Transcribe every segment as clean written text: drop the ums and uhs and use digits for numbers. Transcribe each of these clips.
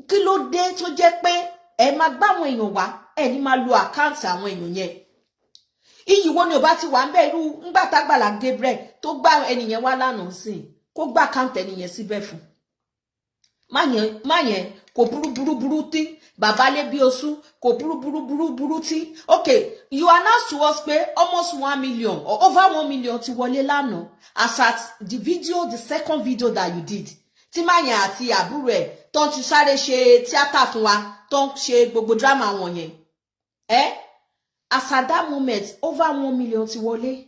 Kí ló dé tó jẹ́ pé ẹ máa gbá àwọn èèyàn wá, ẹ ní máa lo account àwọn èèyàn yẹn? Iyì wo ni ò bá ti wà ń bẹ irú ńgbà tágbàlá Gabriel tó gbá ẹnìyẹn wá lánàá sí, kó gbá account ẹnìyẹn síbẹ̀ fún má yẹn? Kò burú burú burú tí bàbá lé bí oṣù, kò burú burú burú burú tí. Okay, you announce to us pé almost 1 million or over 1 million ti wọlé lánàá, as at the video, the second video that you did, tí máyẹn àti àbúrò ẹ̀ tó ń ti sáré ṣe tíátà fún wa, tó ń ṣe gbogbo drama wọn yẹn. As at that moment, over 1 million ti wọlé.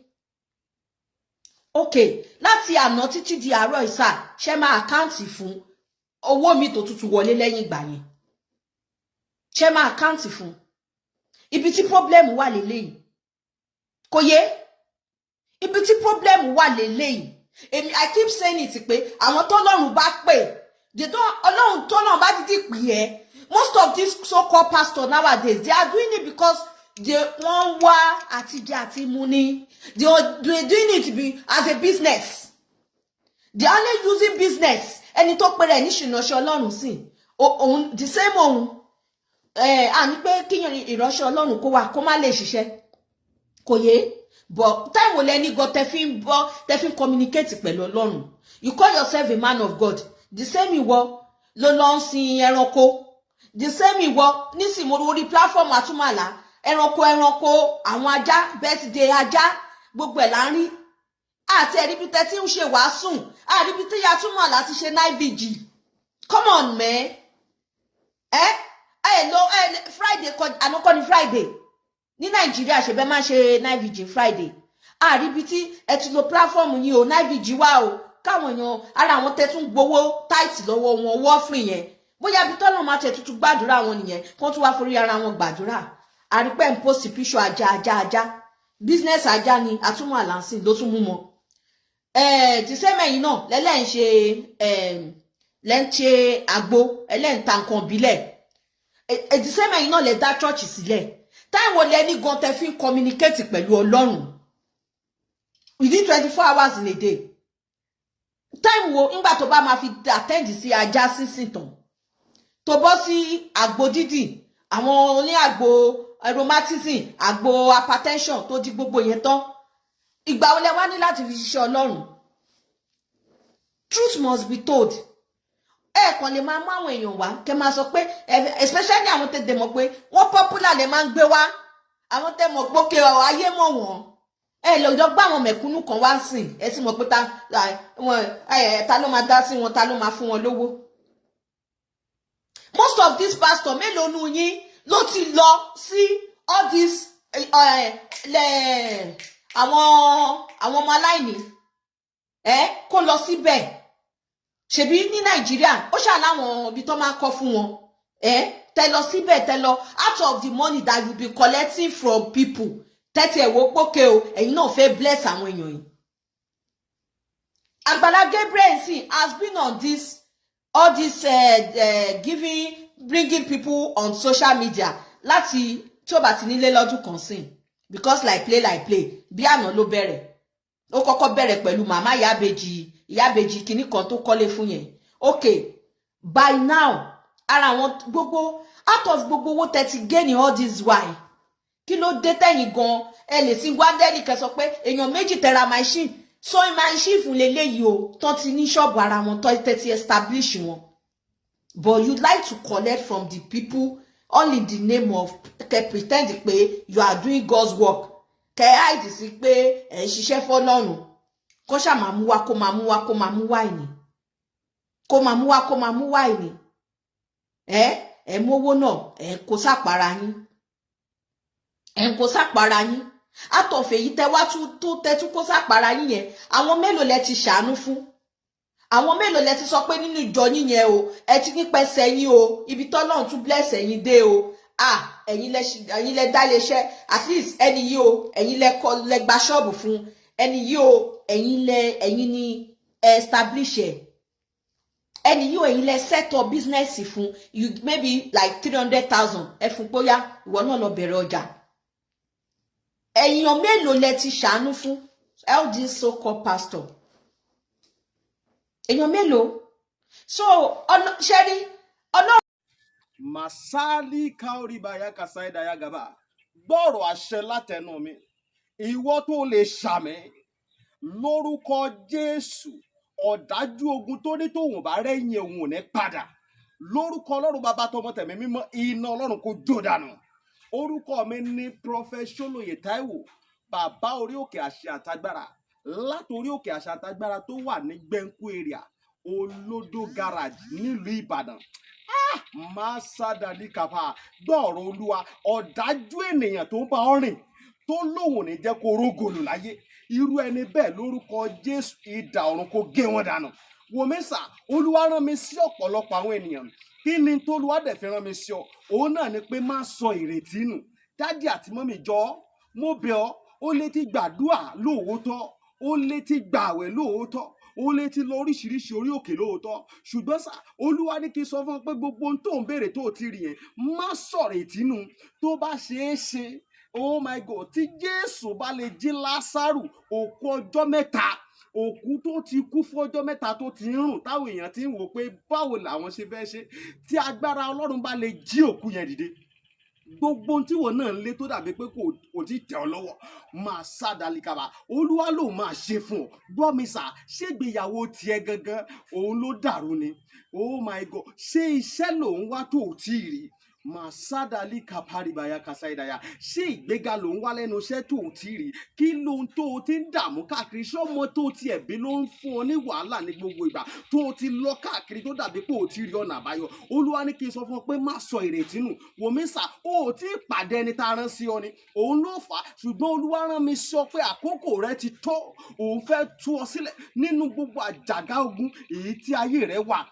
Okay, láti àná títí di àárọ̀ ìsà, ṣe máa account fún owó mi tó tuntun wọlé lẹ́yìn ìgbà yẹn? Ṣe máa account fún ibi tí problem wà lélẹ́yìí? Kò yé ibi tí problem wà lélẹ́yìí. Èmi, I keep saying it pé àwọn tọ́lọ́run bá pè, they don't, Ọlọ́run tọ́lọ́run bá dídì pè ẹ́. Most of these so-called pastors nowadays, they are doing it because they wọ́n wá àtijẹ àti mu ni. They are doing it be as a business. They are only using business. Ẹni tó pèrè ní ìṣìnàṣẹ́ Ọlọ́run sí òun, the same òun àní pé kíyàn ìránṣẹ́ Ọlọ́run kó wà kó má lè ṣiṣẹ́, kò yé. But time wo lẹni gan tẹ fi ń bọ́, tẹ fi ń communicate pẹ̀lú Ọlọ́run? You call yourself a man of God, the same ìwọ ló lọ ń sin ẹranko, the same ìwọ nísìnyí mo orí platform àtúmọ̀lá, ẹranko, ẹranko, àwọn ajá, birthday ajá, gbogbo ẹ̀ là ń rí. Àti ẹ̀rí bí tẹ́ tí ń ṣe wàásùn, àríbi tí yàtúmọ̀lá ti ṣe night vigil. Come on, man. Ẹ ẹ lọ ẹ Friday kọ, àná kọ́ ni Friday ní Nàìjíríà, ṣe bẹ́ẹ̀ máa ṣe night vigil Friday. Àríbi tí ẹ ti lo platform yìí o, night vigil wá o, káwọn èèyàn ara àwọn tẹ́ tún gbowó tithe lọ́wọ́ wọn, owó offering yẹn, bóyá bí tọ́lọ́ máa tẹ̀ tuntun gbàdúrà wọn nìyẹn, kí wọ́n tún wá forí ara wọn gbàdúrà. Àrípẹ́ ń post picture ajá, ajá, ajá, business ajá ni àtúmọ̀ àlànsìn ló tún mú mọ́. Ti sẹ́mẹ̀yìn náà lẹ́lẹ́ ń ṣe, lẹ́ ń ṣe àgbo, ẹlẹ́ǹta nǹkan ìbílẹ̀. Ti sẹ́mẹ̀yìn náà lẹ́ dá church sílẹ̀. Táwọn lẹ́ní gan tẹ́ fi ń communicate pẹ̀lú Ọlọ́run within 24 hours in a day? Time wo, ńgbà tó bá máa fi attend sí ajá sísìn tán, tó bọ́ sí àgbo dídì, àwọn oní àgbo rheumatism, àgbo hypertension, tó di gbogbo yẹn tán, ìgbà wo lẹ wá ní láti fi ṣiṣẹ́ Ọlọ́run? Truth must be told. Ẹ kàn lè máa mú àwọn èèyàn wá, kẹ máa sọ pé, especially àwọn tẹ dẹ̀ mọ̀ pé wọ́n popular lè máa ń gbé wá, àwọn tẹ mọ̀ pé òkè ayé mọ̀ wọ́n. Ẹ lè jọ gbá àwọn mẹ̀kúnnù kan wá sìn. Ẹ ti mọ̀ pé ta ló máa dá sí wọn, ta ló máa fún wọn lówó. Most of these pastor, mélòó nu yín ló ti lọ sí all these àwọn ọmọ aláìní ẹ kó lọ síbẹ̀? Ṣebí ní Nàìjíríà, ó ṣàláwọn ibi tó máa kọ́ fún wọn. Ẹ tẹ lọ síbẹ̀, tẹ lọ, out of the money that you be collecting from people, tẹ́tí ẹ̀ wò pókè o, ẹ̀yin náà fẹ́ bless àwọn èèyàn yìí. Àgbàlá Gabriel sì has been on this, all this giving, bringing people on social media láti tí ó bá ti nílé lọ́dún kan sí, because like play like play, bí àná ló bẹ̀rẹ̀. Ó kọ́kọ́ bẹ̀rẹ̀ pẹ̀lú màmá ìyábejì, ìyábejì kìíní kan tó kọ́lé fún yẹn. Okay, by now, ara àwọn gbogbo, out of gbogbo owó tẹ́ ti gain all this while, kí ló dé tẹ̀yìn gan ẹ lè sí wádẹ́rì kẹ́ sọ pé èèyàn méjì tẹra machine, sewing machine fún leléyìí o, tán ti ní ṣọ́ọ̀bù ara wọn, tán tẹ́ ti establish wọn? But you like to collect from the people, all in the name of kẹ́ pretend pé you are doing God's work, kẹ́ hide sí pé ẹ̀ ń ṣiṣẹ́ fọ́lọ́run, kó ṣáà máa mú wá, kó máa mú wá, kó máa mú wá ìní, kó máa mú wá, kó máa mú wá ìní. Ẹ mówó náà, ẹ kó sápara yín, ẹ kó sápara yín. Àtọ̀fẹ̀ yìí tẹ wá tó tẹ tún kó sápara yín yẹn, àwọn mélòó lẹ ti ṣàánú fún? Àwọn mélòó lẹ ti sọ pé nínú ìjọ yín yẹn o, ẹ ti nípasẹ̀ yín o, ibi tọ́lọ́run tún bless ẹ̀yin dé o, ah, ẹ̀yin lẹ dá iléeṣẹ́, at least ẹni yìí o, ẹ̀yin lẹ kọ́, lẹ gba ṣọ́ọ̀bù fún ẹni yìí o, ẹ̀yin ni establish ẹ̀, ẹni yìí o, ẹ̀yin lẹ set up business fún, you maybe like 300,000 ẹ fún, bóyá ìwọ náà lọ bẹ̀rẹ̀ ọjà. Èèyàn mélòó lẹ ti ṣàánú fún, all this so called pastor? Èèyàn mélòó? So ṣẹ́rí ọlọ́run. Masali kaoribaya kasaidaya gaba. Gbọ́rọ̀ àṣẹ látẹnu mi. Ìwọ tó lè ṣàmín lórúkọ Jésù, ọ̀dájú ogun tó ní tóun bá rẹ́yìn òun ò ní padà. Lórúkọ Ọlọ́run Bàbá, tọmọ, tẹ̀mí mímọ́, iná Ọlọ́run kò jó dànù. Orúkọ mi ní Prophet Ṣólóyè Táíwò, bàbá orí òkè àṣẹ àtagbára, látòrí òkè àṣẹ àtagbára tó wà ní Gbẹ̀ǹkú area, Olódó Garage, nílùú Ìbàdàn. Máa sádàlí kàfà. Gbọ́ ọ̀rọ̀ Olúwa. Ọ̀dájú ènìyàn tó ń bá ọ rìn, tó lóun ò ní jẹ́ kó rógòlù láyé, irú ẹni bẹ́ẹ̀, lórúkọ Jésù, idà ọ̀run kó gé wọn dànù. Wòmísà, Olúwa rán mi sí ọ̀pọ̀lọpọ̀ àwọn ènìyàn. Kí ni tólúwa dẹ̀ fi rán mi sí ọ? Òun náà ni pé má sọ ìrètí nù. Daddy àti mummy, jọ̀ọ́, mo bẹ̀ ọ́. Ó lè ti gbàdúà lóòótọ́, ó lè ti gbààwẹ̀ lóòótọ́, ó lè ti lọ oríṣiríṣi orí òkè lóòótọ́, ṣùgbọ́n sá, Olúwa ní kí n sọ fún ọ pé gbogbo ohun tó ń béèrè tó ti rí yẹn, má sọ̀rọ̀ ìtínú. Tó bá ṣeé ṣe, oh my God, tí Jésù bá lè jí Lásárù, òkú ọjọ́ 3, òkú tó ti kú fún ọjọ́ 3, tó ti ń rùn, táwọn èèyàn ti ń wò pé báwo làwọn ṣe fẹ́ ṣe, tí agbára Ọlọ́run bá lè jí òkú yẹn dìde, gbogbo ohun tí wọn náà ń lé tó dàbí pé kò tí tẹ̀ ọ́ lọ́wọ́, máa sá dalikaba, Olúwa ló máa ṣe fún ọ. Gbọ́ mi sà, ṣégbéyàwó tiẹ̀ gangan òun ló dàrú ni? Oh my God, ṣé iṣẹ́ lòun wá tó ò tí ì rí? Màsádàlì kàpárìbàyà kàsáìdàyà. Ṣé ìgbéga ló ń wá lẹ́nu iṣẹ́ tó ò tí ì rí? Kí lóhun tó o ti ń dààmú káàkiri? Ṣọ́mọ tó o tiẹ̀ bí ló ń fún ọ ní wàhálà ní gbogbo ìgbà tó o ti lọ káàkiri, tó dàbí pé o ti rí ọ̀nà àbáyọ? Olúwa ní kí n sọ fún ọ pé má sọ ìrètí nù. Wòmísà, o ò tí ì pàdé ẹni tá a rán sí ọ ni, òun ló fà á. Ṣùgbọ́n Olúwa rán mi sọ pé àkókò rẹ ti tó. Òun fẹ́ tú ọ sílẹ̀ nínú gbogbo àjàgà ogun èyí tí ayé rẹ wà.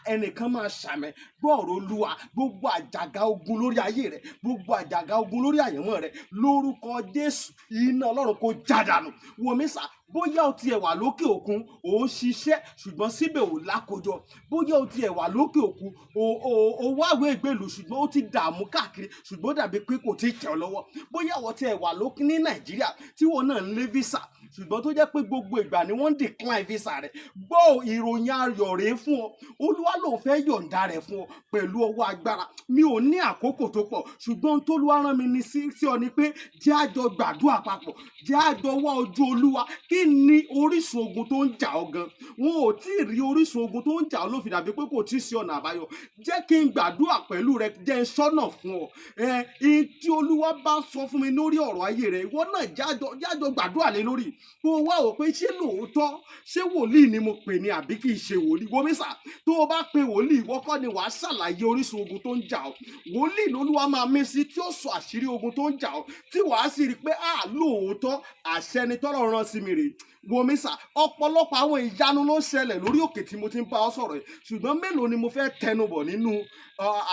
Ẹnìkan máa ṣàmín. Gbọ́ ọ̀rọ̀ Olúwa. Gbogbo àjàgà ogun lórí ayé rẹ, gbogbo àjàgà ogun lórí àyànmọ́ rẹ, lórúkọ Jésù, iná Ọlọ́run kó já dànù. Wòmísà, bóyá o tiẹ̀ wà lókè òkun, ò ń ṣiṣẹ́, ṣùgbọ́n síbẹ̀ ò lákòjọ. Bóyá o tiẹ̀ wà lókè òkun, o wáwé ìgbèlú, ṣùgbọ́n ó ti dààmú káàkiri, ṣùgbọ́n ó dàbí pé kò tí ì tẹ̀ ọ́ lọ́wọ́. Bóyá o tiẹ̀ wà lókè ní Nàìjíríà, tí wọn náà ń lé visa, ṣùgbọ́n tó jẹ́ pé gbogbo ìgbà ni wọ́n ń decline visa rẹ̀, gbọ́ ìròyìn ayọ̀ rèé fún ọ. Olúwa lòun fẹ́ yọ̀ǹda rẹ̀ fún ọ pẹ̀lú ọwọ́ agbára. Mi ò ní àkókò tó pọ̀, ṣùgbọ́n tólúwa rán mi ní sí ọ ni pé jẹ́ àjọ gbàdúrà papọ̀, jẹ́ àjọ wá ojú Olúwa. Kí ni orísun ogun tó ń jà ọ́ gan? Wọn ò tí ì rí orísun ogun tó ń jà ọ́ ló fi dàbí pé kò tí ì sí ọ̀nà àbáyọ. Jẹ́ kí n gbàdúrà pẹ̀lú rẹ, jẹ́ n sọ́nà fún ọ. Ẹ ẹ tí Olúwa bá sọ fún mi lórí ọ̀rọ̀ ayé rẹ, ìwọ náà jájọ gbàdúrà lé lórí, kó o wá wò pé ṣé lóòótọ́, ṣé wòlíì ni mo pè ní àbí kì í ṣe wòlíì. Wòmísà, tó o bá pe wòlíì, ìwọ kọ́ ni wàá ṣàlàyé orísun ogun tó ń jà ọ́. Wòlíì lolúwa máa mí sí tí ó sọ àṣírí ogun tó ń jà ọ́, tí wàá sì rí i pé à lóòótọ́, àṣẹ ni tọ́lọ̀ rán sí mi rèé. Wòmísà, ọ̀pọ̀lọpọ̀ àwọn ìyanu ló ń ṣẹlẹ̀ lórí òkè tí mo ti ń bá ọ sọ̀rọ̀ yìí, ṣùgbọ́n mélòó ni mo fẹ́ tẹnubọ̀ nínú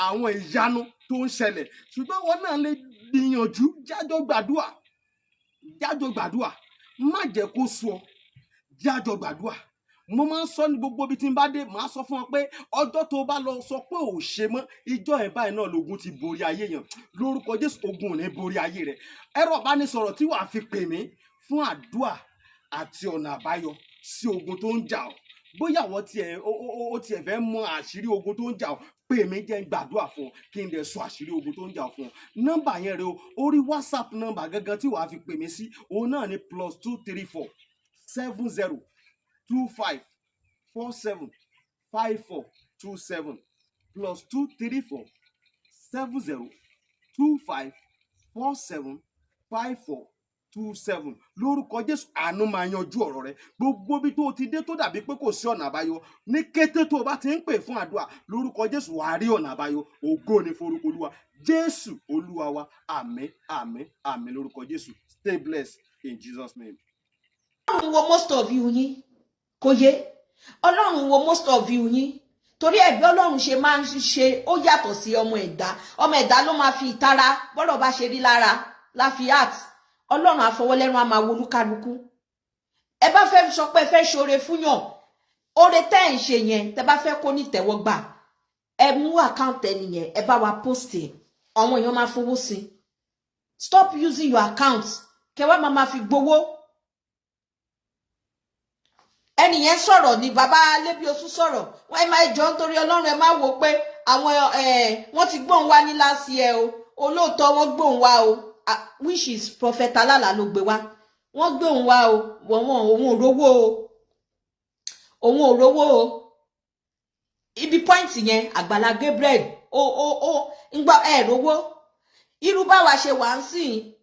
àwọn ìyanu tó ń ṣẹlẹ̀? Ṣùgbọ́n wọn náà lè gbìyànjú, jájọ gbàdúà, jájọ gbàdúà. Má jẹ́ kó sú ọ, jájọ gbàdúà. Mo máa ń sọ ní gbogbo ibi tí n bá dé, màá sọ fún ọ pé ọjọ́ tó o bá lọ sọ pé ò ṣe mọ́, ìjọ ẹ̀ báyìí náà lógun ti borí ayé yẹn. Lórúkọ Jésù, ogun ò ní borí ayé rẹ. Ẹ̀rọ ìbánisọ̀rọ̀ tí wàá fi pè mí fún àdúà àti ọ̀nà àbáyọ sí ogun tó ń jà ọ́, bóyá àwọn tiẹ̀ ó tiẹ̀ fẹ́ mọ àṣírí ogun tó ń jà ọ́, pè mí, jẹ́ n gbàdúrà fún ọ, kí n dẹ̀ sọ àṣírí ogun tó ń jà ọ́ fún ọ. Nọ́mbà yẹn rẹ o, orí WhatsApp nọ́mbà gangan tí wàá fi pè mí sí, òun náà ni +234 70 25 47 54 27, +234 70 25 47 54 27. Lórúkọ Jésù, àánú máa yanjú ọ̀rọ̀ rẹ. Gbogbo ibi tó o ti dé tó dàbí pé kò sí ọ̀nà àbáyọ, ní kété tó o bá ti ń pè fún àdúrà, lórúkọ Jésù, wàá rí ọ̀nà àbáyọ. Ògo ni forúkọ Olúwa. Jésù Olúwa wa. Àmín, àmín, àmín lórúkọ Jésù. Stay blessed in Jesus' name. Ọlọ́run wo most of you yín, kò yé. Ọlọ́run wo most of you yín, torí ẹ̀bí Ọlọ́run ṣe máa ń ṣe, ó yàtọ̀ sí ọmọ ẹ̀dá. Ọmọ ẹ̀dá ló máa fi ìtara, bọ́rọ̀ bá ṣe rí lára láfi art. Ọlọ́run àfọwọ́lẹ́rún, á máa wo olúkálukú. Ẹ bá fẹ́ sọ pé ẹ fẹ́ ṣoore fúnyàn, oore tẹ́ ẹ̀ ń ṣe yẹn, tẹ́ bá fẹ́ kó ní tẹ̀wọ́gbà, ẹ mú account ẹni yẹn, ẹ bá wa post ẹ̀, àwọn èèyàn máa fowó sí. Stop using your account kẹ wá máa fi gbowó. Ẹnì yẹn sọ̀rọ̀ ni, bàbá Lébíoṣù sọ̀rọ̀. Wọ́n ẹ máa jọ nítorí Ọlọ́run, ẹ máa wò pé Àwọn wọ́n ti gbóhùn wá ní last year o. Olóòótọ́, wọ́n gbóhùn wá o, which is Prophet Alala ló gbé wá. Wọ́n gbóhùn wá o, wọ́n òun ò rówó o, òun ò rówó o. Ibi point yẹn, Àgbàlá Gabriel ó ń gbọ́ ẹ̀ rówó. Irú báwa ṣe wà ń sìn,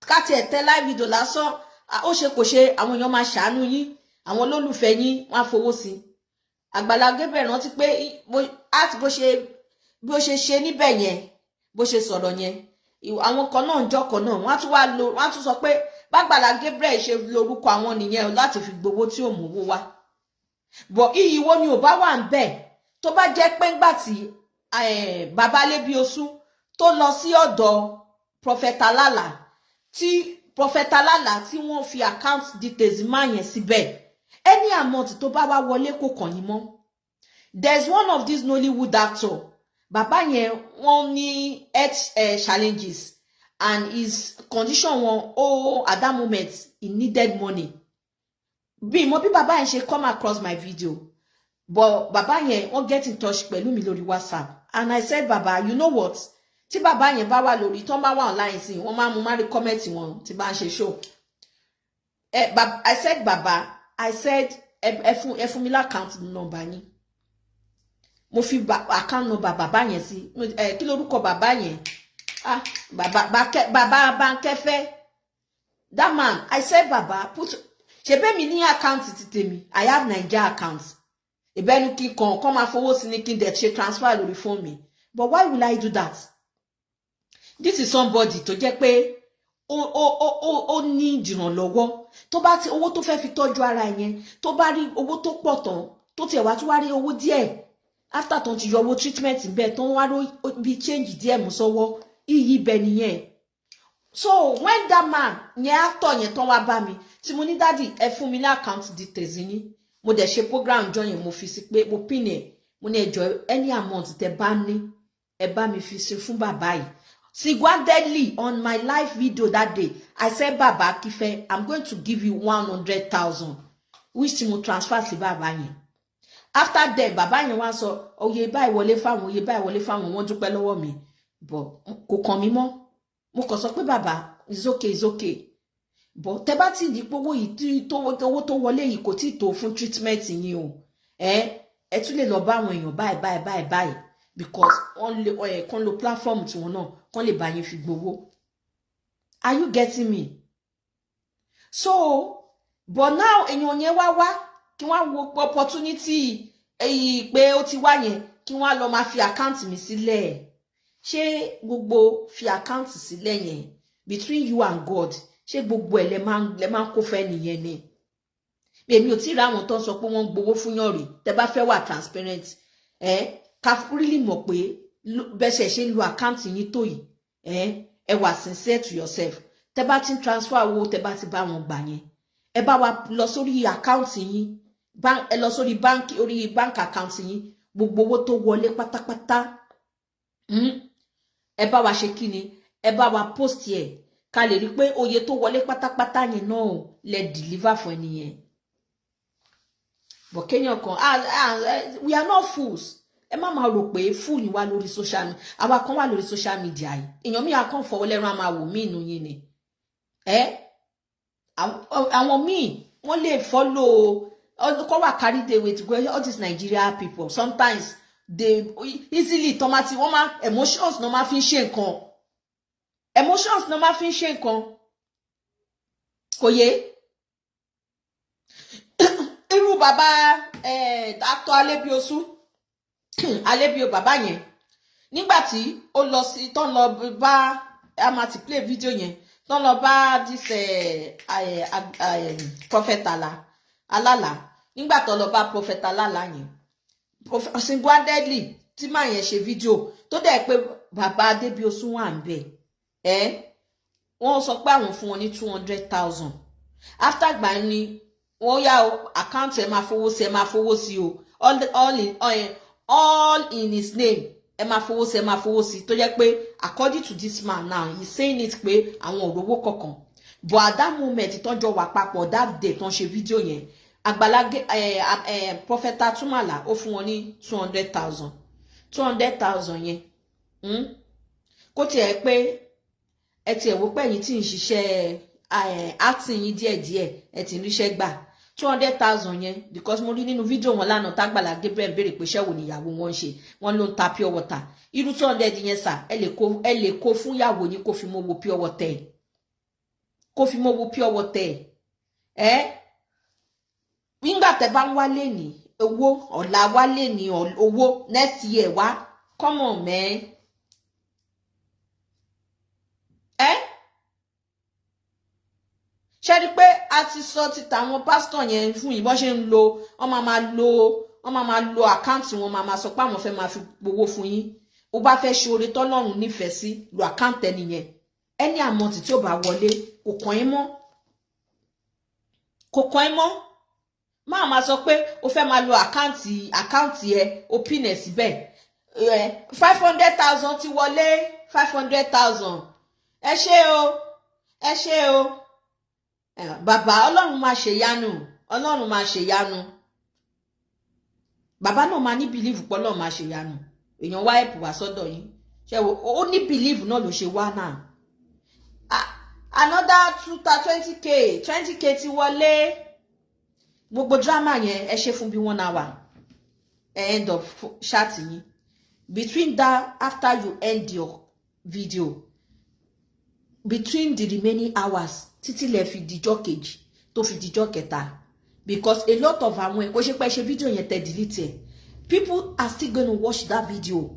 ká tiẹ̀ tẹ live video lásán, ó ṣe kò ṣe, àwọn èèyàn máa ṣàánú yín, àwọn olólùfẹ́ yín, wọ́n á fowó sí i. Àgbàlá Gabriel, rántí pé àti bó ṣe ṣe níbẹ̀ yẹn, bó ṣe sọ̀rọ̀ yẹn, àwọn kan náà ń jọkọ̀ náà, wọ́n á tún wá lo, wọ́n á tún sọ pé bàgbàlá Gabriel ṣe lórúkọ àwọn nìyẹn láti fi gbowó tí ò mówó wá bọ̀. Iyì wo ni ò bá wà ń bẹ̀ tó bá jẹ́ pé ńgbà tí bàbá Alébíoṣù tó lọ sí ọ̀dọ̀ Prophet Alala, tí Prophet Alala tí wọ́n fi account details máa yẹn síbẹ̀, any amount tó bá wá wọlé, kò kàn yín mọ́? There's one of these Nollywood actor, bàbá yẹn, wọ́n ní health challenges and his condition wọn, oh, at that moment he needed money. Bí mo bí bàbá yẹn ṣe come across my video, but bàbá yẹn, wọ́n get in touch pẹ̀lú mi lórí WhatsApp and I said, "Bàbá, you know what?" Tí bàbá yẹn bá wà lórí, tó bá wà online sí, wọ́n máa mú má rí comment wọn tí bá ń ṣe show. I said, "Bàbá," I said, "ẹ fún mi l'account number yín." Mo fi account number bàbá yẹn sí. Ẹ kí lórúkọ bàbá yẹn? Ah, bàbá bàbá Bankẹ́fẹ́, that man. I said, "Bàbá, put ṣebí mi ní account ti tèmi. I have Naija account ìbẹ́nu kí kàn kàn máa fowó sí ní kí n dẹ̀ ṣe transfer lórí fóònù mi. But why will I do that?" This is somebody tó jẹ́ pé ó ní ìdìrànlọ́wọ́. Tó bá ti owó tó fẹ́ fi tọ́jú ara yẹn, tó bá rí owó tó pọ̀ tán, tó tiẹ̀ wá tún wá rí owó díẹ̀ after tó ti yọ owó treatment bẹ́ẹ̀, tó ń wá rí bí change díẹ̀ mú sọ́wọ́, iyì ibẹ̀ nìyẹn. So when that man yẹn, actor yẹn, tán wá bá mi, tí mo ní, "Daddy, ẹ fún mi ní account details yín," mo dẹ̀ ṣe program jọ yẹn, mo fi sí pé mo pin ẹ̀, mo ní, "Ẹjọ́, any amount tẹ bá ní, ẹ bá mi fi sí fún bàbá yìí." Single-handedly, on my live video that day, I said, "Baba Kife, I'm going to give you 100,000," which mo transfer sí bàbá yẹn. After then, bàbá yẹn wá sọ oye báyìí wọlé fáwọn, oye báyìí wọlé fáwọn. Wọ́n dúpẹ́ lọ́wọ́ mi, but kò kàn mí mọ́. Mo kàn sọ pé, "Bàbá, it's okay, it's okay." But tẹ bá ti di pé owó yìí tí owó tó wọlé yìí kò tí tó fún treatment yín o, ẹ tún lè lọ bá àwọn èèyàn báyìí báyìí báyìí báyìí, because wọ́n lè ẹ kàn lo platform tiwọn náà, kàn lè bá yín fi gbowó. Are you getting me? So, but now, èèyàn yẹn wá wá kí wọ́n wo opportunity èyí pé ó ti wá yẹn, kí wọ́n á lọ máa fi account mi sílẹ̀. Ṣé gbogbo fi account sílẹ̀ yẹn, between you and God, ṣé gbogbo ẹ̀ lẹ máa ń kó fẹ́ nìyẹn ni? Èmi ò tí ì rí àwọn tó ń sọ pé wọ́n ń gbowó fún yàn rí. Tẹ́ bá fẹ́ wà transparent, ẹ ká really mọ̀ pé bẹ́sẹ̀ ṣe ń lo account yín tó yìí, ẹ wà sincere to yourself. Tẹ́ bá ti ń transfer owó, tẹ́ bá ti bá wọn gbà yẹn, ẹ bá wa lọ sórí account yín, ẹ lọ sórí báńkì, orí bank account yín, gbogbo owó tó wọlé pátápátá, ẹ bá wa ṣe kí ni, ẹ bá wa post ẹ, ká lè rí i pé oye tó wọlé pátápátá yẹn náà lẹ deliver fún ẹni yẹn. But kéèyàn kan, ah ah, we are not fools. Ẹ má máa rò pé fool ni wá lórí social media. Àwa kan wà lórí social media yìí, èèyàn mi àkàn fọwọ́ lẹ́rùn, á máa wò mí inú yín ni. Ẹ àwọn míì, wọ́n lè follow kọ́ wà carried away to go. All these Nigeria people, sometimes they easily tọ́mátì, wọ́n máa emotions náà máa fi ń ṣe nǹkan, emotions náà máa fi ń ṣe nǹkan. Kò yé irú bàbá Dr. Alebiosu, Alebio, bàbá yẹn, nígbà tí ó lọ sí, tó ń lọ bá, a máa ti play video yẹn, tó ń lọ bá this prophet Alala, nígbà tó lọ bá prophet Alala yẹn, single-handedly tí màá yẹn ṣe fídíò tó dẹ̀ pé bàbá Adébíosùn wà ń bẹ̀ ẹ́, wọ́n sọ pé àwọn fún wọn ní 200,000. After gbà ni wọ́n yá account, ẹ̀ máa fowó sí, ẹ̀ máa fowó sí o, all in his name, ẹ máa fowó sí, ẹ máa fowó sí. Tó jẹ́ pé according to this man now, he saying it pé àwọn ò rówó kankan. But at that moment tọ́jọ́ wà papọ̀, that day tán ṣe fídíò yẹn, Àgbàlá ẹ ẹ Prophet Atumala, ó fún wọn ní 200,000. 200,000 yẹn, Kó tiẹ̀ pé ẹ tiẹ̀ wò pé ẹ̀yin tí ń ṣiṣẹ́ acting yín díẹ̀díẹ̀, ẹ ti ń ríṣẹ́ gbà, 200,000 yẹn, because mo rí nínú fídíò wọn lánàá tágbàlá Gabriel béèrè pé iṣẹ́ wo níyàwó wọn ń ṣe, wọn ló ń ta pure water. Irú 200 yẹn sà, ẹ lè kó fún ìyàwó yín kó fi mówó pure water ẹ̀, kó fi mówó pure water ẹ̀. Nígbà tẹ́ bá ń wálé ní owó, ọ̀la wálé ní owó, next year wá. Come on, man. Ẹ ṣe rí i pé a ti sọ ti tàwọn pásítọ̀ yẹn fún yìí, bọ́n ṣe ń lo, wọ́n máa lo account wọn, máa sọ pé àwọn fẹ́ máa fi gbowó fún yín. Ó bá fẹ́ ṣe oore tọ́lọ́run nífẹ̀ẹ́ sí, lo account ẹni yẹn. Ẹni àmọ́ tí ó bá wọlé, kò kàn ín mọ́, kò kàn ín mọ́. Máa sọ pé o fẹ́ máa lo account ẹ, o pin ẹ̀ síbẹ̀. 500,000 ti wọlé, 500,000. Ẹ ṣé o, ẹ ṣé o bàbá. Ọlọ́run máa ṣèyanu, Ọlọ́run máa ṣèyanu. Bàbá náà máa ní belief pé Ọlọ́run máa ṣèyanu. Èèyàn wá help wá sọ́dọ̀ yín, ṣe wo ó ní belief náà ló ṣe wá náà. Another two ta 20K, 20K ti wọlé. Gbogbo drama yẹn, ẹ ṣe fún bí one hour, ẹ end up chat yín. Between that, after you end your video, between the remaining hours títí lẹ fi dijọ́ kejì, tó fi dijọ́ kẹta, because a lot of àwọn ẹ̀ kó ṣe pé ṣe fídíò yẹn tẹ delete ẹ̀, people are still gonna watch that video.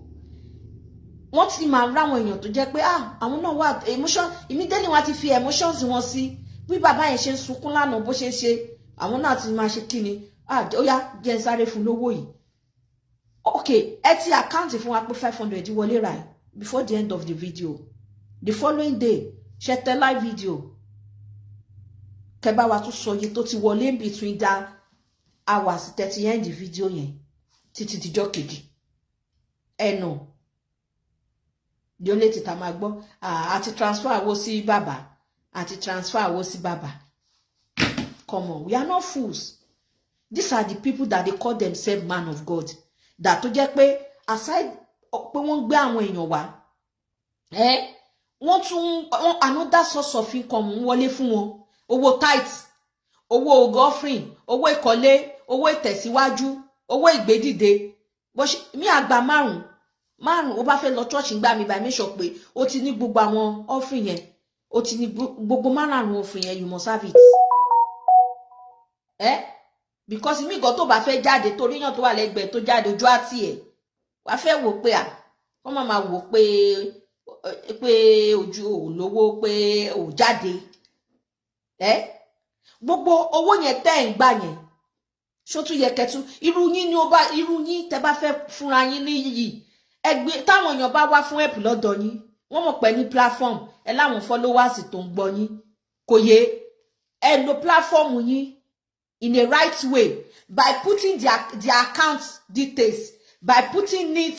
Wọ́n ti máa ráwọn èèyàn tó jẹ́ pé, ah, àwọn náà wà emotion immediately, wọ́n ti fi emotions wọn sí bí bàbá yẹn ṣe ń sunkún lánàá, bó ṣe ń ṣe, àwọn náà ti máa ṣe kí ni, ah, ó yá, jẹ́ ń sáré fún lówó yìí. Ok, ẹ ti account fún wa pé 500 wọlé right before the end of the video. The following day, ṣe tẹ live video, kẹ bá wa tún sọ iye tó ti wọlé in between that hours thirty end video yẹn títí dijọ́ kejì. Ẹnu the only thing tá máa gbọ́, àti transfer owó sí bàbá, àti transfer owó sí bàbá. Come on, we are not fools. These are the people that they call themselves man of God, that tó jẹ́ pé aside pé wọ́n ń gbé àwọn èèyàn wá, wọ́n tún another source of income ń wọlé fún wọn: owó tithe, owó offering, owó ìkọ́lé, owó ìtẹ̀síwájú, owó ìgbédìde. Bó ṣe mí àgbà márùn márùn, ó bá fẹ́ lọ church, ń gbà mí by make sure pé ó ti ní gbogbo àwọn offering yẹn, ó ti ní gbogbo márùn offering yẹn. You must have it, because mí gan tó bá fẹ́ jáde, torí yàn tó wà lẹ́gbẹ̀ẹ́ tó jáde, ojú àti ẹ̀ wàá fẹ́ wò pé à wọ́n máa wò pé ojú ò lówó, pé ò jáde. Gbogbo owó yẹn tẹ́ ẹ̀ ń gbà yẹn, ṣó tún yẹ kẹtù irú yín ni ó bá irú yín tẹ́ bá fẹ́ fúnra yín ní yìí ẹgbẹ́? Táwọn èèyàn bá wá fún help lọ́dọ̀ yín, wọ́n mọ̀ pé ní platform ẹ láwọn followers tó ń gbọ́ yín, kò yé ẹ lo platform yín in a right way by putting their account details, by putting it,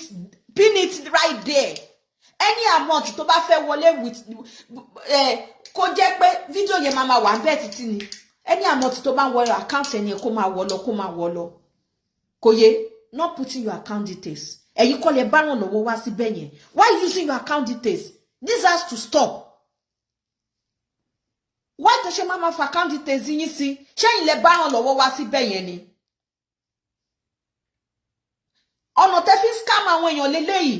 pin it right there. Any amount tó bá fẹ́ wọlé with kó jẹ́ pé fídíò yẹn máa wà ń bẹ́ẹ̀ títí ni. Any amount tó bá ń wọ account ẹni, kó máa wọ lọ, kó máa wọ lọ, kò yé. Not putting your account details. Ẹ̀yin kọ́ lẹ bá ràn lọ́wọ́ wá síbẹ̀ yẹn. Why using your account details? This has to stop. Why tó ṣe máa ma fa account details yín sí? Ṣẹ́yìn lẹ bá ràn lọ́wọ́ wá síbẹ̀ yẹn ni? Ọ̀nà tẹ́ fi scam àwọn èèyàn lélẹ́yìí.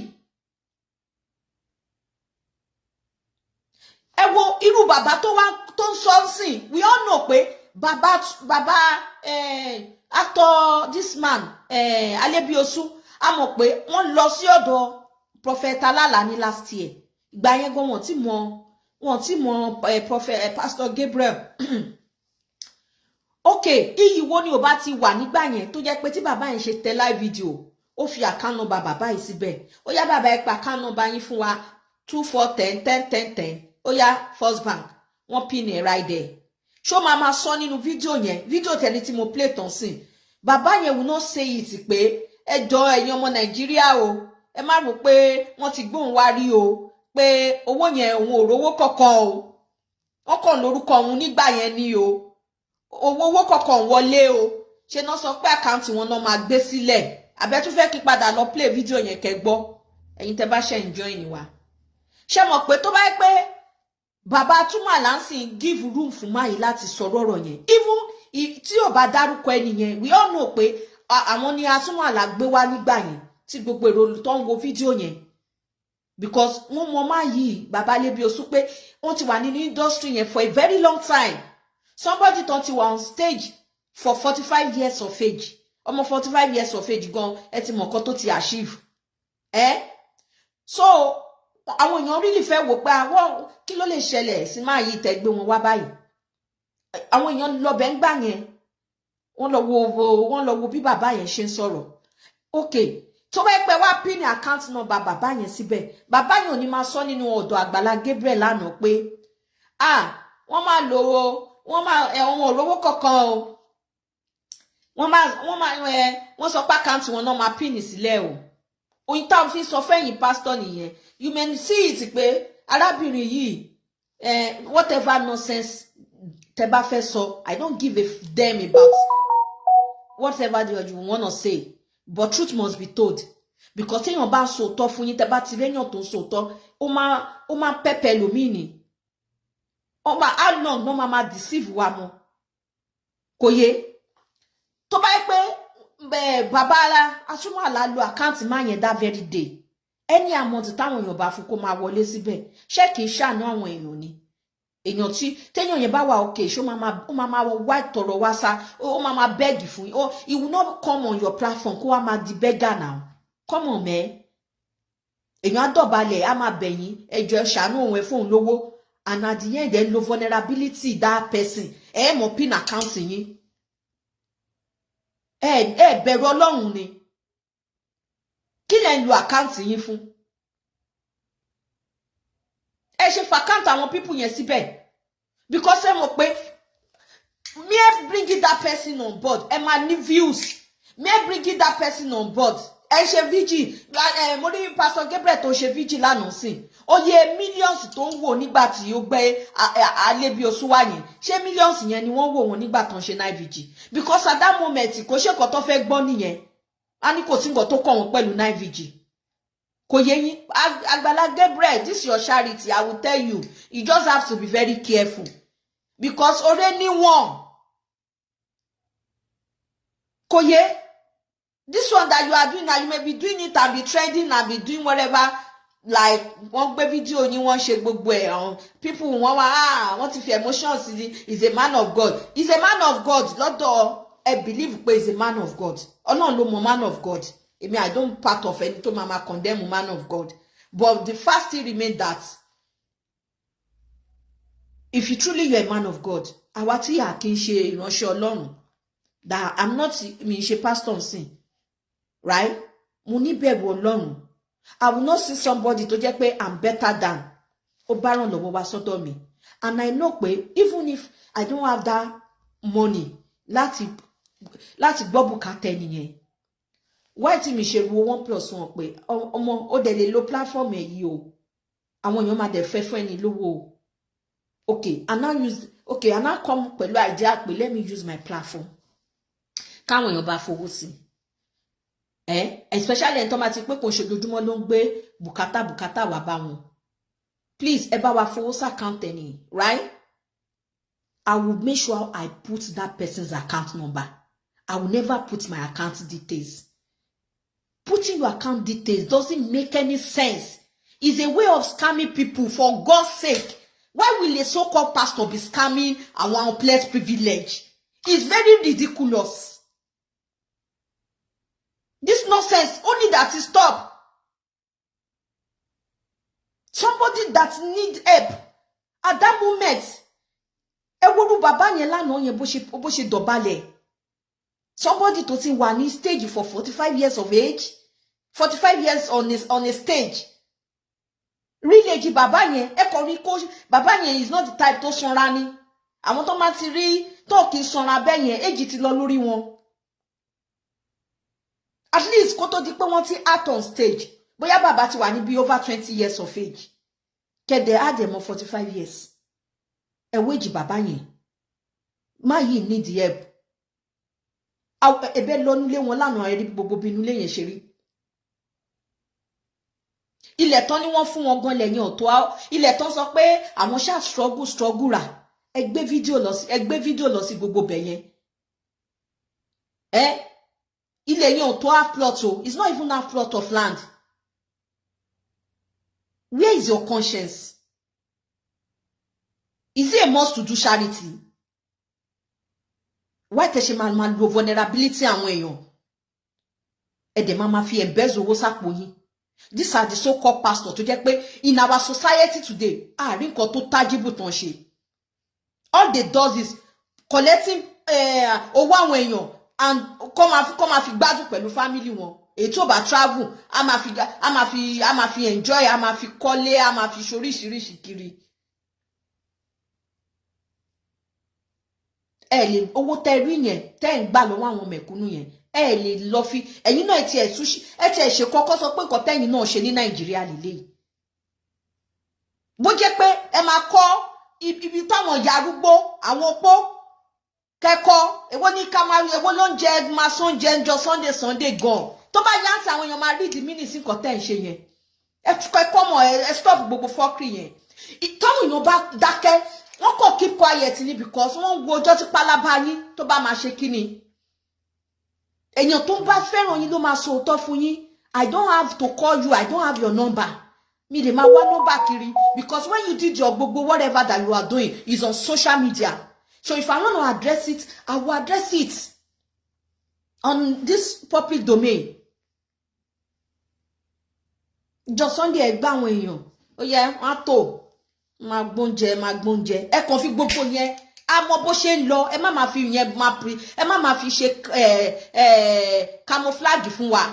Ẹ wo irú bàbá tó wá tó ń sọ sìn. We all know pé bàbá actor, this man, Alebiosu, a mọ̀ pé wọ́n lọ sí ọ̀dọ̀ Prophet Alala ní last year. Ìgbà yẹn gan wọ́n ti mọ prophet, Pastor Gabriel. Ok, iyì wo ni ò bá ti wà nígbà yẹn tó jẹ́ pé tí bàbá yẹn ṣe tẹ live video, ó fi account number bàbá yìí síbẹ̀? Ó yá, bàbá, ẹ pa account number yín fún wa: 2 4 10 10 10 10. Ó yá, First Bank, wọ́n pin ẹ̀ right there. Ṣó máa sọ nínú fídíò yẹn, fídíò tẹni tí mo play tán sí, bàbá yẹn will not say it pé ẹ jọ, ẹ̀yin ọmọ Nàìjíríà o, ẹ má rò pé wọ́n ti gbóhùn wá rí o, pé owó yẹn, òun ò rówó kankan o, wọ́n kàn lórúkọ òun nígbà yẹn ni o, owó kankan wọlé o. Ṣe náà sọ pé account wọn náà máa gbé sílẹ̀? Àbẹ́ tún fẹ́ kí padà lọ play video yẹn kẹ́ gbọ́? Ẹ̀yin tẹ́ bá ṣe ń join wa, ṣé mọ̀ pé tó bá yẹ pé bàbá Atúmọ̀àlà ń sìn give room fún máyì láti sọ̀rọ̀ ọ̀rọ̀ yẹn, even tí ò bá dárúkọ ẹni yẹn, we all know pé àwọn ni Atúmọ̀àlà gbé wá nígbà yẹn tí gbogbo èrò tó ń wo fídíò yẹn, because wọ́n mọ máyì, bàbá Alébíoṣù, pé wọ́n ti wà nínú industry yẹn for a very long time. Somebody tó ti wà on stage for 45 years of age, ọmọ 45 years of age gan, ẹ ti mọ̀ nǹkan tó ti achieve ẹ. So àwọn èèyàn really fẹ́ wò pé àwọn kí ló lè ṣẹlẹ̀ sí máa yí tẹ́ gbé wọn wá báyìí. Àwọn èèyàn lọbẹ̀ ń gbà yẹn, wọ́n lọ wo bí bàbá yẹn ṣe ń sọ̀rọ̀. Ok, tó bá pẹ́ wá pín ní account number bàbá yẹn síbẹ̀, bàbá yẹn ò ní máa sọ nínú ọ̀dọ̀ Àgbàlá Gabriel lánàá pé, ah, wọ́n máa lò ó, wọ́n máa ẹ̀wọ̀n òrówó kankan o, wọ́n máa ẹ wọ́n sọ pé account wọn náà máa pín sílẹ̀ o. Oyin táwọn fi sọ fẹ́yìn pásítọ̀ nìyẹn. You may see it pé arábìnrin yìí, whatever nonsense tẹ́ bá fẹ́ sọ, I don't give a damn about whatever you wanna say, but truth must be told, because téèyàn bá ń sòótọ́ fún yín, tẹ́ bá ti réyàn tó ń sòótọ́, ó máa pẹ́pẹ́ lómìn ni. Ó máa, how long ló máa deceive wa mọ́? Kò yé. Tó bá yẹ pé bàbá ara Atúmọ̀àlà lo account máa yẹn that very day, any amount táwọn èèyàn bá fún kó máa wọlé síbẹ̀, ṣé kìí ṣàánú àwọn èèyàn ni? Èèyàn tí téèyàn yẹn bá wà òkè, ṣó ó máa wá ìtọrọ wá sá, ó máa beg fún yín? He will not come on your platform kó wá máa di beggar now. Come on, man. Èèyàn á dọ̀bálẹ̀, á máa bẹ̀yìn, ẹjọ́ ẹ ṣàánú òun, ẹ fóun lówó, and at the end, ẹ lo vulnerability that person, ẹ mọ̀ pin account yín. Ẹ bẹ̀rù Ọlọ́run ni. Kí lẹ ń lo account yín fún? Ẹ ṣe fa account àwọn people yẹn síbẹ̀, because ẹ mọ̀ pé mere bringing that person on board, ẹ máa ní views. Mere bringing that person on board, ẹ ṣe vigil. Ẹ mo rí Pastor Gabriel tó ṣe vigil lánàá sí, oye millions tó ń wò nígbà tí ó gbé Alébíoṣù wá yẹn, ṣé millions yẹn ni wọ́n wò wọ́n nígbà tó ń ṣe night vigil? Because at that moment, kò ṣe nǹkan tó fẹ́ gbọ́ nìyẹn. A ní kò sí nǹkan tó kàn wọ́n pẹ̀lú night vigil. Kò yé yín. Àgbàlá Gabriel, this your charity, I will tell you, you just have to be very careful, because ore níwọ̀n. Kò yé. This one that you are doing now, you may be doing it and be trending and be doing whatever, like wọ́n gbé fídíò yín, wọ́n ṣe gbogbo ẹ̀ ọ̀hún, people wọ́n wá, ah, wọ́n ti fi emotions sí. Is a man of God, is a man of God lọ́dọ̀ ẹ. Believe pé is a man of God, Ọlọ́run ló mọ man of God. Èmi, I don't part of ẹni tó máa ma condemn man of God, but the fact still remain that if you truly you are a man of God, àwa tí a kì í ṣe ìránṣẹ́ Ọlọ́run, that I'm not, mi ṣe pastor nsìn, right? Mo ní bẹ̀rù Ọlọ́run. I will not see somebody tó jẹ́ pé I'm better than, ó bá ràn lọ́wọ́ wá sọ́dọ̀ mi, and I know pé even if I don't have that money láti gbọ́ bùkátà ẹnìyẹn, why tí mi ṣe ru one plus one pé ọmọ ó dẹ̀ lè lo platform ẹ̀ yìí o, àwọn èèyàn máa dẹ̀ fẹ́ fún ẹni lówó o. Okay, I now use, okay, I now come pẹ̀lú idea pé let me use my platform káwọn èèyàn bá fowó sí ẹ, especially ẹni tó máa ti pé kò ṣe ojoojúmọ́ ló ń gbé bùkátà wá bá wọn. Please, ẹ bá wa fowó sí account ẹni, right? I will make sure I put that person's account number. I will never put my account details. Putting your account details doesn't make any sense. It's a way of scamming people. For God's sake, why will a so-called pastor be scamming our less privilege? It's very ridiculous. This nonsense only that is stop. Somebody that need help at that moment, ẹ wo bàbá yẹn lánàá yẹn, bó ṣe dọ̀bálẹ̀. Somebody tó ti wà ní stage for 45 years of age, 45 years on a stage. Real age bàbá yẹn, ẹ kàn rí kó bàbá yẹn is not the type tó sanra ni. Àwọn tó máa ti rí tó kì í sanra bẹ́ẹ̀ yẹn, age ti lọ lórí wọn. At least kó tó di pé wọ́n ti out on stage, bóyá bàbá ti wà ní bí over 20 years of age, kẹ̀dẹ̀ á dẹ̀ mọ́ 45 years. Ẹ wo age bàbá yẹn. Má yìí need help. Ẹbẹ lọ nílé wọn lánàá, ẹ rí gbogbo bí inú ilé yẹn ṣe rí. Ilẹ̀ tán ni wọ́n fún wọn gan lẹ́yìn ọ̀tọ̀. Ilẹ̀ tán sọ pé àwọn ṣáà struggle struggle rà. Ẹ gbé fídíò lọ sí, ẹ gbé fídíò lọ sí gbogbo bẹ̀ yẹn. Ẹ ilẹ̀ yẹn ò tó half plot o. It's not even half plot of land. Where is your conscience? Is it a must to do charity? Why tẹ ṣe máa lo vulnerability àwọn èèyàn? Ẹ dẹ̀ máa fi embezzle owó sápò yín. These are the so-called pastors tó jẹ́ pé in our society today, àárín nǹkan tó tangible tán ṣe. All they does is collecting owó àwọn èèyàn and kọ́ máa fi gbádùn pẹ̀lú family wọn. Èyí tó bá travel, a máa fi enjoy, a máa fi kọ́lé, a máa fi ṣoríṣiríṣi kiri. Ẹ lè owó tẹ rí yẹn tẹ ń gbà lọ́wọ́ àwọn mẹ̀kúnnù yẹn, ẹ lè lọ fi ẹ̀yin náà tiẹ̀ tún ẹ tiẹ̀ ṣe kọ́kọ́ sọ pé nǹkan tẹ́yin náà ṣe ní Nàìjíríà lélẹ́yìí. Bó jẹ́ pé ẹ máa kọ́ ibi táwọn ìyá arúgbó, àwọn opó kẹ́kọ̀ọ́, èwo ní ká máa, èwo ló ń jẹ máa sún jẹ ń jọ Sunday Sunday gan tó bá yá sí, àwọn èèyàn máa rí the meaning sí nǹkan tẹ́ ń ṣe yẹn. Ẹ kọ́ mọ̀, ẹ stop gbogbo fuckery yẹn. Táwọn èèyàn bá dákẹ́, wọ́n kàn keep quiet ni, because wọ́n ń wo ọjọ́ tí pálábá yín tó bá máa ṣe kíni. Èèyàn tó ń bá fẹ́ràn yín ló máa sọ òótọ́ fún yín. I don't have to call you. I don't have your number. Mi lè máa wá nọ́mbà kiri, because when you did your gbogbo whatever that you are doing is on social media. So if I want to address it, I will address it on this public domain. Jọ Sunday, ẹ gbá àwọn èèyàn, ó yẹ wọn á tò máa gbóúnjẹ, máa gbóúnjẹ. Ẹ kàn fi gbogbo yẹn, a mọ bó ṣe ń lọ. Ẹ má máa fi yẹn máa pre, ẹ má máa fi ṣe ẹ ẹ camouflage fún wa.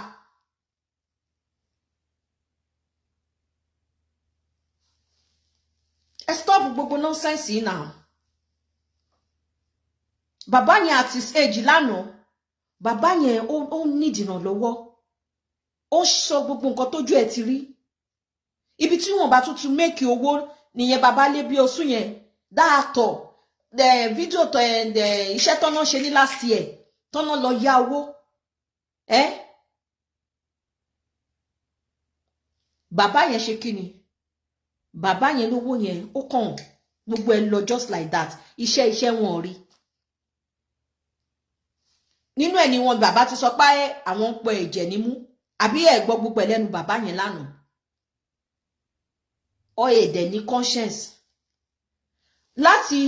Ẹ stop gbogbo nonsense yìí now. Bàbá yẹn at his age lánàá, bàbá yẹn ó nídìí ìrànlọ́wọ́. Ó sọ gbogbo nǹkan tójú ẹ̀ ti rí. Ibi tí wọ́n bá tún tún make owó nìyẹn. Bàbá lé bí oṣù yẹn dáàtọ̀ fídíò tó iṣẹ́ tọ́nà ṣe ní last year, tọ́nà lọ yá owó ẹ́. Bàbá yẹn ṣe kí ni? Bàbá yẹn lówó yẹn, ó kàn gbogbo ẹ lọ just like that. Iṣẹ́ wọn ò rí nínú ẹ̀ ni wọn. Bàbá ti sọ pé àwọn ń pọ ẹ̀jẹ̀ nímú, àbí ẹ gbọ́ gbogbo ẹ̀ lẹ́nu bàbá yẹn lánàá? Ọ èdè ní conscience láti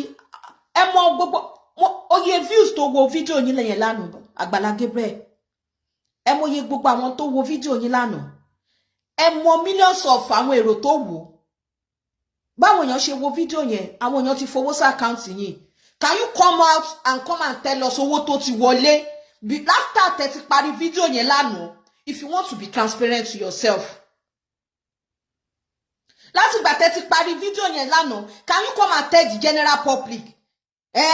ẹ mọ gbogbo oye views tó wo fídíò yín lẹ́yìn lánàá. Àgbàlá Gabriel, ẹ mọ iye gbogbo àwọn tó wo fídíò yín lánàá. Ẹ mọ millions of àwọn èrò tó wò. Báwọn èèyàn ṣe wo fídíò yẹn, àwọn èèyàn ti fowó sí account yín. Can you come out and come and tell us owó tó ti wọlé after tẹ́ ti parí fídíò yẹn lánàá, if you want to be transparent to yourself? Láti ìgbà tẹ́ ti parí fídíò yẹn lánàá, can you come and tell the general public ẹ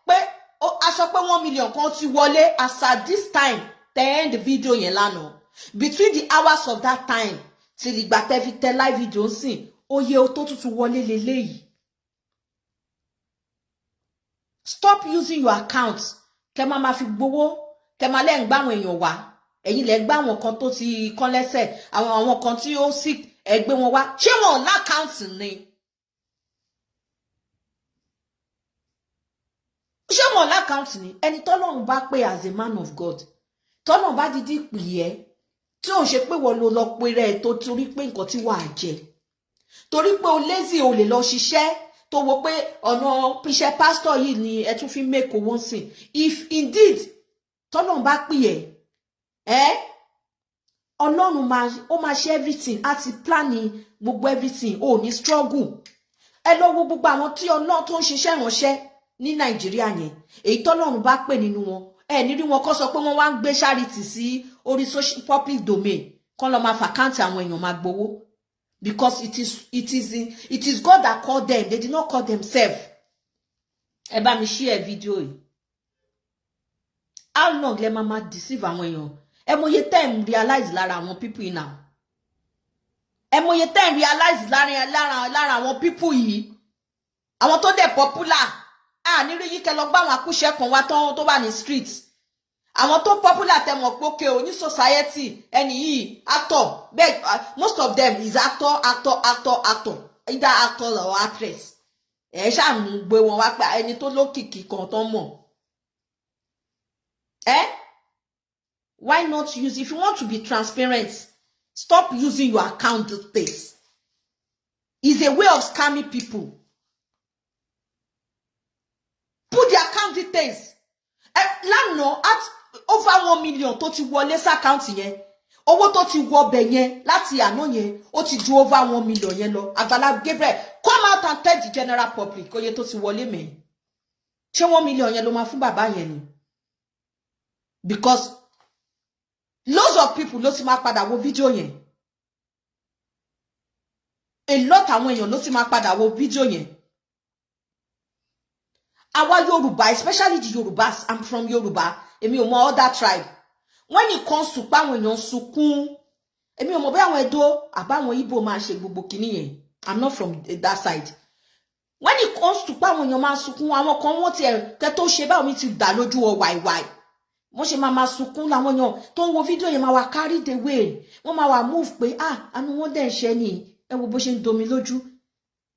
pé a sọ pé 1 million kan ti wọlé as at this time tẹ́ end video yẹn lánàá, between the hours of that time till ìgbà tẹ́ fi tẹ live video ń sìn, oye tó tuntun wọlé leléyìí? Stop using your account kẹ́ máa ma fi gbowó, kẹ́ máa lẹ́ ń gbá àwọn èèyàn wá. Ẹ̀yin lẹ́ gbá àwọn kan tó ti kán lẹ́sẹ̀, àwọn kan tí ó sick, ẹ gbé wọn wá. Ṣé wọn ò l'account ni? Ṣé wọn ò l'account ni? Ẹni tọ́lọ́run bá pè as a man of God, tọ́lọ́run bá dídí pè ẹ́, tí òun ṣe pé wọ́n ló lọ pe rẹ̀ tó torí pé nǹkan tí wàá jẹ, torí pé o lazy, o lè lọ ṣiṣẹ́, tó wo pé ọ̀nà iṣẹ́ pásítọ̀ yìí ni ẹ tún fi make owó sìn. If indeed tọ́lọ́run bá pè ẹ́, ẹ́ ọlọ́run máa, ó máa ṣe everything, á ti plan gbogbo everything, ò ní struggle. Ẹ lọ wo gbogbo àwọn tí ọlọ́run tó ń ṣiṣẹ́ ìránṣẹ́ ní Nàìjíríà yẹn, èyí tọ́lọ́run bá pè nínú wọn, ẹ ní rí wọn kọ́ sọ pé wọ́n wá ń gbé charity sí orí social public domain, kọ́ lọ́ máa fi account àwọn èèyàn máa gbowó, because it is God that called them. They did not call themselves. Ẹ bá mi share video yìí. How long lẹ máa máa deceive àwọn èèyàn? Ẹ mọye tẹ́ ń realize lára àwọn people yìí now. Ẹ mọye tẹ́ ń realize lára àwọn people yìí, àwọn tó dẹ̀ popular. A ní rí yín kẹ́ lọ gbá àwọn akúṣẹ̀ kan wá tán tó wà ní street. Àwọn tó popular tẹ mọ̀ pé okay o, ní society, ẹni yìí actor bẹ́ẹ̀. Most of them is actor, actor, actor, actor, either actor or actress. Ẹ ṣáà mú gbé wọn wá pé ẹni tó lókìkí kan tó mọ̀ ẹ. Why not use, if you want to be transparent, stop using your account details. It's a way of scamming people. Put the account details. Ẹ lánàá, at over 1 million tó ti wọlé sí account yẹn, owó tó ti wọ ọbẹ̀ yẹn láti àná yẹn, ó ti ju over 1 million yẹn lọ. Àgbàlá Gabriel, come out and tell the general public oye tó ti wọlé mẹ́yìn. Ṣé 1 million yẹn ló máa fún bàbá yẹn ni? Because lots of people ló ti máa padà wo fídíò yẹn. A lot àwọn èèyàn ló ti máa padà wo fídíò yẹn. Àwa Yorùbá, especially the Yorùbás, I'm from Yorùbá, èmi ò mọ other tribe. When it comes to páwọn èèyàn sunkún, èmi ò mọ bóyá àwọn Ẹdó àbáwọn Ìgbò máa ṣe gbogbo kinní yẹn. I'm not from that side. When it comes to páwọn èèyàn máa sunkún, àwọn kan wọ́n ti ẹ̀ kẹ́ tó ṣe báwọn mi ti dà lójú ọ wàìwàì. Wọ́n ṣe máa máa sunkún làwọn èèyàn tó ń wo fídíò yẹn máa wà carried away, wọ́n máa wà move pé, ah, àánú wọn dẹ̀ ń ṣe ni. Ẹ wo bó ṣe ń domi lójú.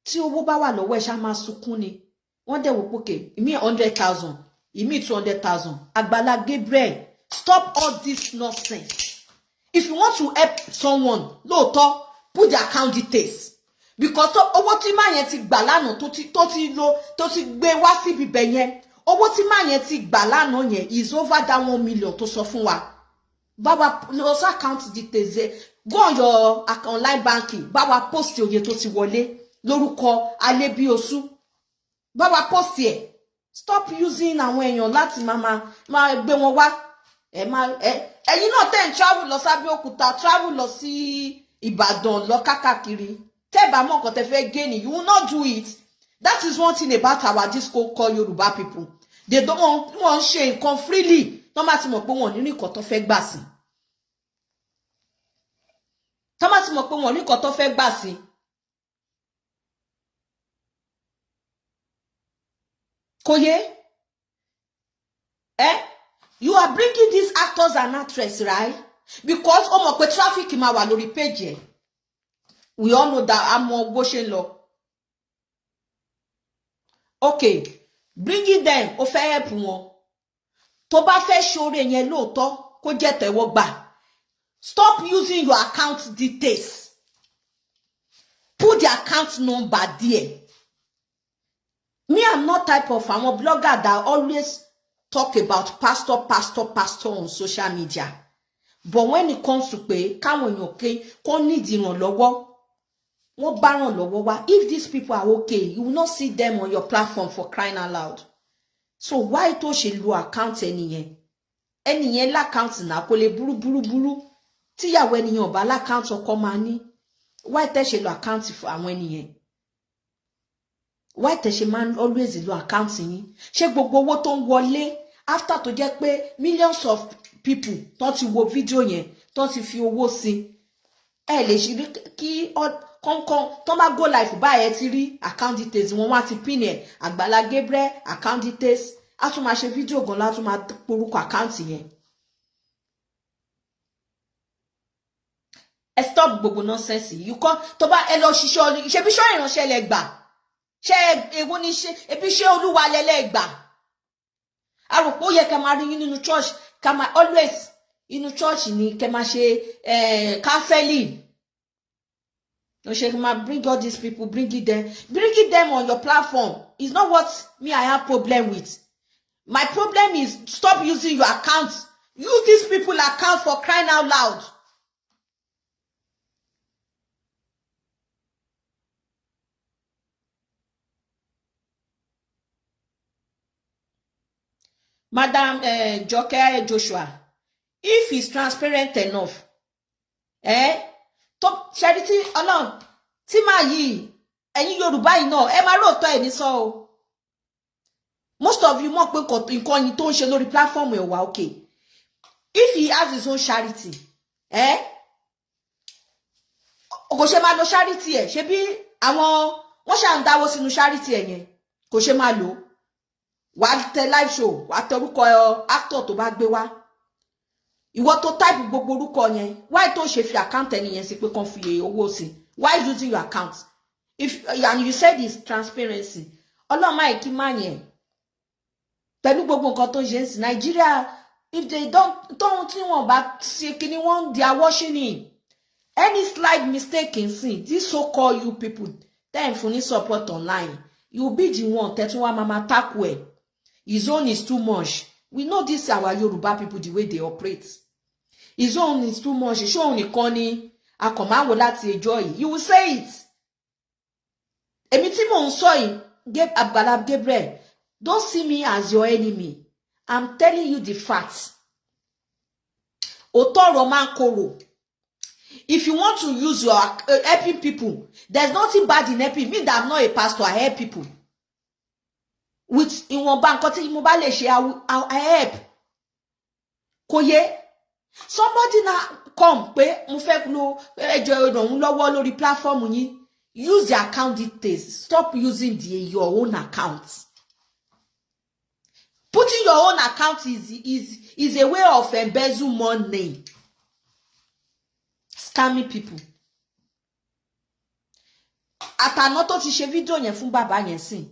Tí owó bá wà lọ́wọ́ ẹ̀, ṣá máa sunkún ni. Wọ́n dẹ̀ wò pókè ìmí 100,000, ìmí 200,000. Àgbàlá Gabriel, stop all this nonsense. If you want to help someone lóòótọ́, put the account details, because owó tí máa yẹn ti gbà lánàá, tó ti lo, tó ti gbé wá síbi bẹ̀ yẹn, owó tí máa yẹn ti gbà lánàá yẹn is over that 1 million tó sọ fún wa. Báwa lọ sí account details ẹ, go on your online banking, báwa post oye tó ti wọlé lórúkọ Alébíoṣù, báwa post ẹ. Stop using àwọn èèyàn láti máa gbé wọn wá. Ẹ máa ẹ, ẹ̀yin náà tẹ̀ ń travel lọ sábẹ́òkúta, travel lọ sí Ìbàdàn, lọ kákàkiri, tẹ́ bá mọ̀ nǹkan tẹ́ fẹ́ gain, you will not do it. That is one thing about our disco called Yorùbá people. They don't want, wọ́n ń ṣe nǹkan freely tó bá ti mọ̀ pé wọ́n ní nǹkan tó fẹ́ gbà sí, tó bá ti mọ̀ pé wọ́n ní nǹkan tó fẹ́ gbà sí. Kò yé eh? You are bringing these actors and actresses, right? Because ó mọ̀ pé traffic máa wà lórí page ẹ̀. We all know that. A mọ̀ bó ṣe ń lọ. Okay, bringing them, ó fẹ́ help wọn. Tó bá fẹ́ ṣoore yẹn lóòótọ́, kó jẹ́ tẹ́wọ́gbà, stop using your account details. Put the account number there. Me, I'm not type of àwọn blogger that always talk about pastor, pastor, pastor on social media, but when it comes to pé káwọn èèyàn ké kó nídìí ìrànlọ́wọ́, wọ́n bá ràn lọ́wọ́ wá. If these people are okay, you will not see them on your platform, for crying out loud. So why tó ṣe lo account ẹnìyẹn? Ẹnìyẹn l'account náà, kò lè burú burú burú. Tíyàwó ẹnìyẹn ò bá l'account, ọkọ máa ní. Why tẹ́ ṣe lo account fún àwọn ẹnìyẹn? Why tẹ́ ṣe máa always lo account yín? Ṣé gbogbo owó tó ń wọlé after tó jẹ́ pé millions of people tó ti wo fídíò yẹn, tó ti fi owó sí, ẹ lè ṣe kí kọ́ńkọ́n tó bá go live báyìí, ẹ ti rí account details wọn, wá ti pin ẹ̀, Àgbàlá Gabriel account details. Á tún máa ṣe fídíò gan látún máa porúkọ account yẹn. Ẹ stop gbogbo nonsense yìí kọ́. Tó bá ẹ lọ ṣiṣẹ́, ṣe bí ṣọ́ ìránṣẹ́ lẹ gbà, ṣé èwo ni? Ṣe ebi ṣé olúwa lẹlẹ́ gbà? A rò pé ó yẹ ká máa rí yín nínú church, ká máa always inú church ni kẹ́ máa ṣe counseling. No ṣe máa bring all these people, bring it them on your platform is not what me I have problem with. My problem is, stop using your account. Use these people account, for crying out loud. Madam Joke Joshua, if he's transparent enough, eh, tó ṣẹ́rí tí ọlọ́run tí máa yìí, ẹ̀yin Yorùbá yìí náà, ẹ máa róòtọ́ ẹ̀ ní sọ o. Most of you mọ̀ pé nǹkan yìí tó ń ṣe lórí platform ẹ̀ wà okay. If he has his own charity, eh, kò ṣe máa lo charity ẹ̀? Ṣe bí àwọn wọ́n ṣà ń dáwó sínú charity ẹ̀ yẹn, kò ṣe máa lò? Wàá tẹ live show, wàá tẹ orúkọ actor tó bá gbé wá. Ìwọ tó type gbogbo orúkọ yẹn, why tó ṣe fi account ẹni yẹn sí pé kàn fi owó sí? Why using your account if and you said it's transparency? Ọlọ́mọ àìkí má yẹn pẹ̀lú gbogbo nǹkan tó ń ṣe ń sìn Nàìjíríà. If they don't tóun tí wọn bá ṣe kíní wọn, they are washing in any slight mistake in sin. This so called you people tẹ́ ń fún ní support online, you be the one tẹ́tún wá máa tackle ẹ̀. His own is too much. We know this our Yoruba people, the way they operate. His own is too much. Ṣé òun nìkan ni a kàn máa ń wò láti ẹjọ́ yìí? You will say it. Èmi tí mò ń sọ yìí, Agbala Gabriel, don't see me as your enemy. I'm telling you the facts. Òótọ́ ọ̀rọ̀ máa ń korò. If you want to use your helping people, there's nothing bad in helping me. That I'm not a pastor, I help people with ìwọ̀nba nǹkan tí mo bá lè ṣe. I help. Kò yé somebody na come pé mo fẹ́ lo ẹjọ́ ràn òun lọ́wọ́ lórí platform yín. Use the account details. Stop using your own account. Putting your own account is a way of embezzle money, scamming people. Àtàná tó ti ṣe fídíò yẹn fún bàbá yẹn sìn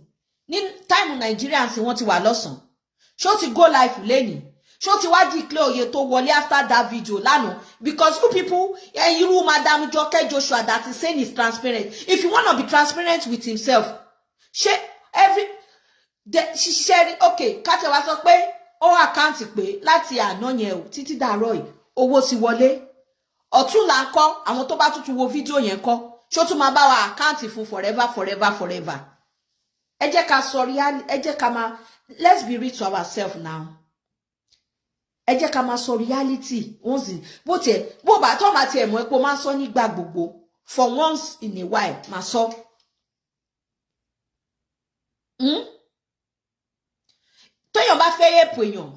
ní time Nàìjíríà sí, wọ́n ti wà lọ́sàn-án. Ṣó ti go live lẹ́nìí? Ṣó ti wá declare oye tó wọlé after that video lánàá? Because you people, irú Madam Joke Joshua that is saying is transparent, if you wanna be transparent with himself, ṣé every ṣiṣẹ́? Okay, káṣẹ wá sọ pé ó account pé láti àná yẹn o títí dàárọ̀ yìí, owó ti wọlé. Ọ̀tún là ń kọ́ àwọn tó bá tuntun wo fídíò yẹn kọ́, ṣó tún máa bá wa account fún forever, forever, forever? Ẹ jẹ́ ká sọ real, ẹ jẹ́ ká máa, let's be real to ourselves now. Ẹ jẹ́ ká máa sọ reality once in bó tiẹ̀ bó bá tó máa tiẹ̀ mọ̀ epo máa ń sọ nígbà gbogbo. For once in a while, máa sọ. Tóyàn bá fẹ́ yẹ̀pù èèyàn.